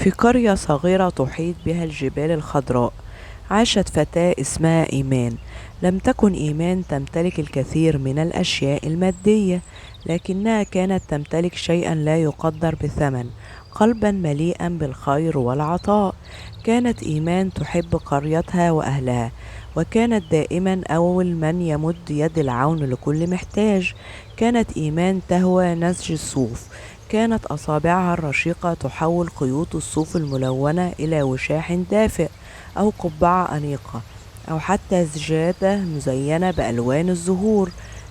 في قرية صغيرة تحيط بها الجبال الخضراء، عاشت فتاة اسمها إيمان. لم تكن إيمان تمتلك الكثير من الأشياء المادية، لكنها كانت تمتلك شيئا لا يقدر بثمن: قلبا مليئا بالخير والعطاء. كانت إيمان تحب قريتها وأهلها، وكانت دائما أول من يمد يد العون لكل محتاج. كانت إيمان تهوى نسج الصوف. كانت أصابعها الرشيقة تحول خيوط الصوف الملونة إلى وشاح دافئ، أو قبعة أنيقة، أو حتى سجادة مزينة بألوان الزهور.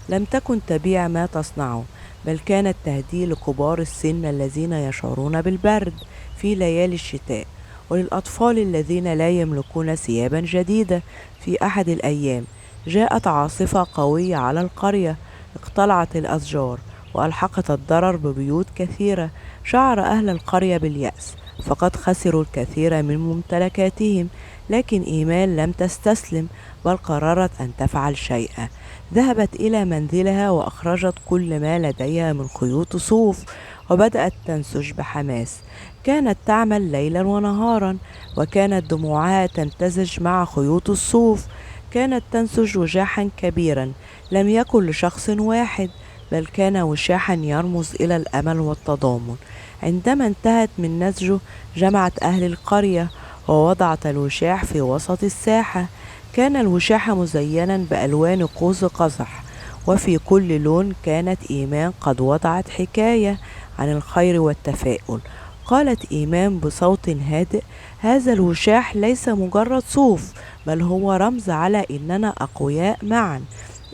لم تكن تبيع ما تصنعه، بل كانت تهديه لكبار السن الذين يشعرون بالبرد في ليالي الشتاء، وللأطفال الذين لا يملكون ثيابا جديدة. في أحد الأيام جاءت عاصفة قوية على القرية، اقتلعت الأشجار وألحقت الضرر ببيوت كثيرة. شعر أهل القرية باليأس، فقد خسروا الكثير من ممتلكاتهم. لكن إيمان لم تستسلم، بل قررت أن تفعل شيئا. ذهبت إلى منزلها وأخرجت كل ما لديها من خيوط صوف، وبدأت تنسج بحماس. كانت تعمل ليلا ونهارا، وكانت دموعها تمتزج مع خيوط الصوف. كانت تنسج وشاحا كبيرا لم يكن لشخص واحد، بل كان وشاحا يرمز إلى الأمل والتضامن. عندما انتهت من نسجه، جمعت أهل القرية ووضعت الوشاح في وسط الساحة. كان الوشاح مزينا بألوان قوس قزح، وفي كل لون كانت إيمان قد وضعت حكاية عن الخير والتفاؤل. قالت إيمان بصوت هادئ: هذا الوشاح ليس مجرد صوف، بل هو رمز على إننا أقوياء معا.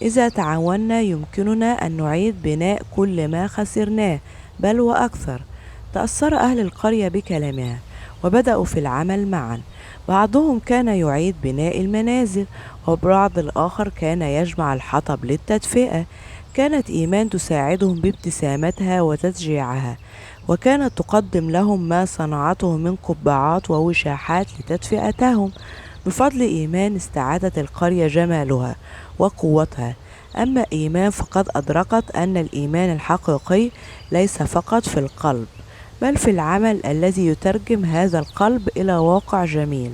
إذا تعاوننا يمكننا أن نعيد بناء كل ما خسرناه، بل وأكثر. تأثر أهل القرية بكلامها وبدأوا في العمل معا. بعضهم كان يعيد بناء المنازل، وبعض الآخر كان يجمع الحطب للتدفئة. كانت إيمان تساعدهم بابتسامتها وتشجيعها، وكانت تقدم لهم ما صنعته من قبعات ووشاحات لتدفئتهم. بفضل إيمان استعادت القرية جمالها وقوتها. أما إيمان فقد أدركت أن الإيمان الحقيقي ليس فقط في القلب، بل في العمل الذي يترجم هذا القلب إلى واقع جميل.